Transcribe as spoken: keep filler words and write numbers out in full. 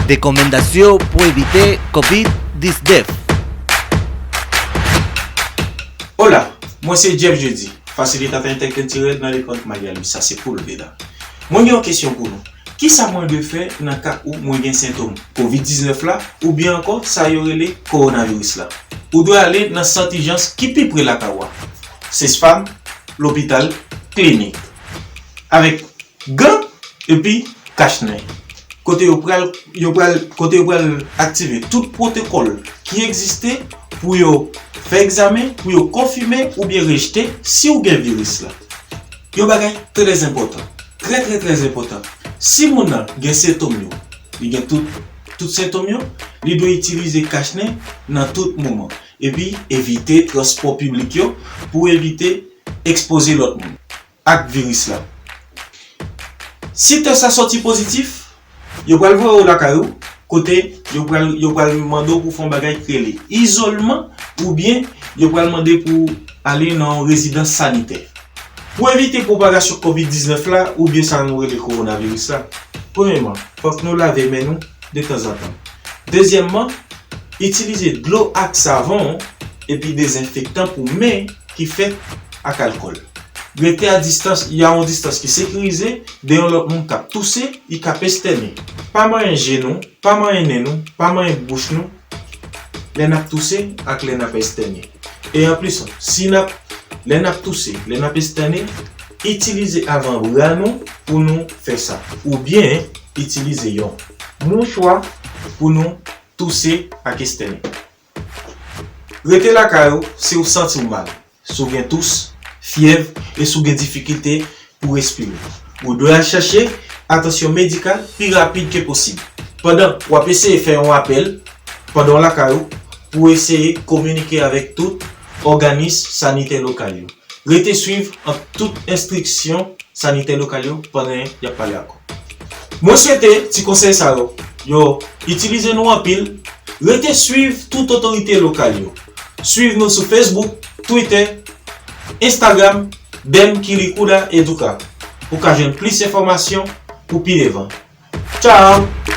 Rekomandasyon pou evite kovid diznèf. Hola, mwen se Jeff Jeudi, fasilitatè entèkiltirèl nan lekòl Maria Luisa Sepúlveda. Mwen gen yon kesyon pou nou. Kisa mwen dwe fè nan ka ou mwen gen sentòm kovid diznèf la oubyen ankò sa yo rele kowonaviris la? Ou dwe ale nan sant ijans ki pi pre lakay ou a, CESFAM, lopital, klinik. Avèk gan epi kach nen. Kote yo pral yo pral kote yo pral aktive tout pwotokòl ki egziste pou yo fè egzamen, pou yo konfime oubyen rejte si w gen viris la. Yon bagay trè enpòtan, trè trè trè enpòtan. Si moun nan gen sentòm yo, li gen tout tout sentòm yo, li dwe itilize kach nen nan tout moman. Epi evite transpò piblik yo pou evite ekspoze lòt moun ak viris la. Si tès la sòti pozitif, yo pral voye w lakay ou, kote yo pral yo pral mande w pou fè yon bagay ki rele izolman, oubyen yo pral mande pou w ale nan yon rezidans sanitè. Pou evite pwopagasyon kovid diznèf la oubyen sa nou rele kowonaviris la, premyèman, fòk nou lave men nou detanzantan. Dezyèmman, itilize dlo ak savon epi dezenfektan pou men ki fèt ak alkòl. Rete a distans, a yon distans ki sekirize de yon lòt moun k ap touse, li k ap estène. Pa manyen je nou, pa manyen nen nou, pa manyen bouch nou lè n ap touse ak lè n ap estène. E anplis, si n ap lè n ap touse, lè n ap estène, itilize avanbra nou pou nou fè sa, oubyen itilize yon mouchwa pou nou touse ak estène. Rete lakay ou si w santi w mal, si w gen tous, fyèv e si w gen difikilte pou respire. Ou dwe al chèche atansyon medikal pi rapid ke posib. Pandan w ap eseye fè yon apèl pandan w lakay ou pou eseye kominike avèk tout òganis sanitè lokal yo. Rete swiv an tout enstriksyon sanitè lokal yo pandan y ap pale ak ou. Mwen swete ti konsèy sa yo yo itilize nou anpil. Rete swiv tout otorite lokal yo. Swiv nou sou Facebook, Twitter, Instagram, Dem Kirikuda Educa pou ka jwenn plis enfòmasyon pou pi devan. Tchao!